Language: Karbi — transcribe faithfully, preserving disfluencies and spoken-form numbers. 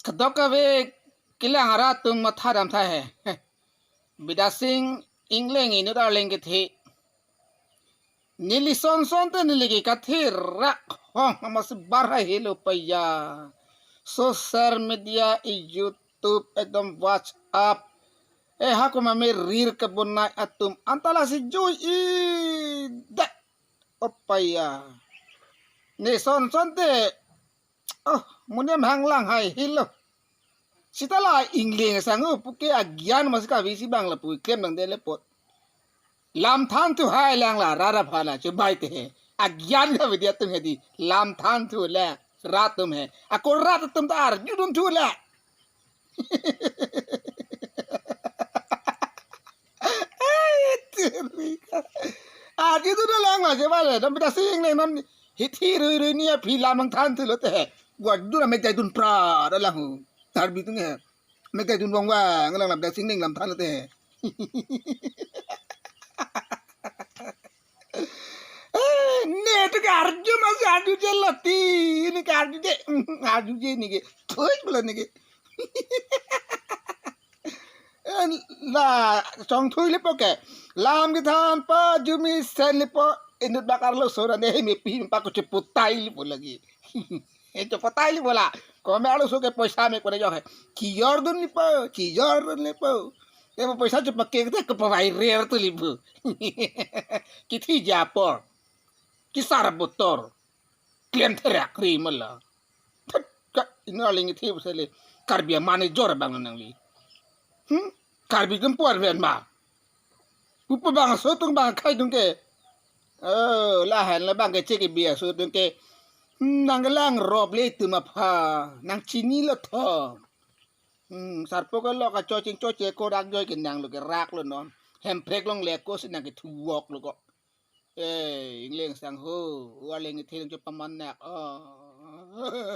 Kadokave kelang arat atum matha dam tha he. Bidya Sing Engleng inut arleng kethe. Neli son son te neli ke kathe rak hong masi bar hai helo paya. Social media, e YouTube, ekdom WhatsApp. Eh, hako mame reel kebonai atum. Anta lasi jui i dak. O paya. Ne son son te. Oh, munem hanglang hai helo. Sita la Engleng sang o puke agyan masi kavisi bang lapu klem nang dele pot. Lam than thu hai lang la rara phana chubai te he. Agyan ka vidya tum he di. Lam than thu le rat atum he. Ako rat atum ta arju dun thu le. Ai, terika. Arju dun lang la chubai le. Dam Bidya Sing Engleng non hithi rui rui ni aphi lam ang than thu lo te he. Gua dun mek dai dun pra da lang hu. Tar bi tung he. Mek dai dun wang wang lang lam Bidya Sing Engleng lam than lo te he. Eh, ne tu ke arju masi arjuje lati. Ini ke arjuje. Arjuje ni ke. Thui bela ni ke. Eh, la chong thui lepo ke. Lam kethan pa jumi sen lepo. Inut bak arloso ra ne mepi pa ko cheputai lepo lagi. Eh, cheputai lepo la. Kome arloso ke poisa mek pada jok he. Chijor dun lepo, chijor dun lepo. Te poisa chepake te ke pavai rer tu lepo. Kithi japor. Kisar botor. Klem therak ri mala. Thet ka inut arleng kethe pusale. Karbi amane jor bang nangli. Hmm? Karbi kempur ben ma. Upa bang so tung bang khai tung ke. Oh, lahen la bang ke cheke bia so tung ke. Hmm, nang kelang rop le tu ma pha. Nang chini lo tho. Hmm, sarpo ke lo ka choching choche ko rak joi ke nang lo ke rak lo non. Hemprek long le ko si nang ke thuwok lo ko. Eh, Engleng sang ho. Arleng kethe lang cho pamanak. Oh.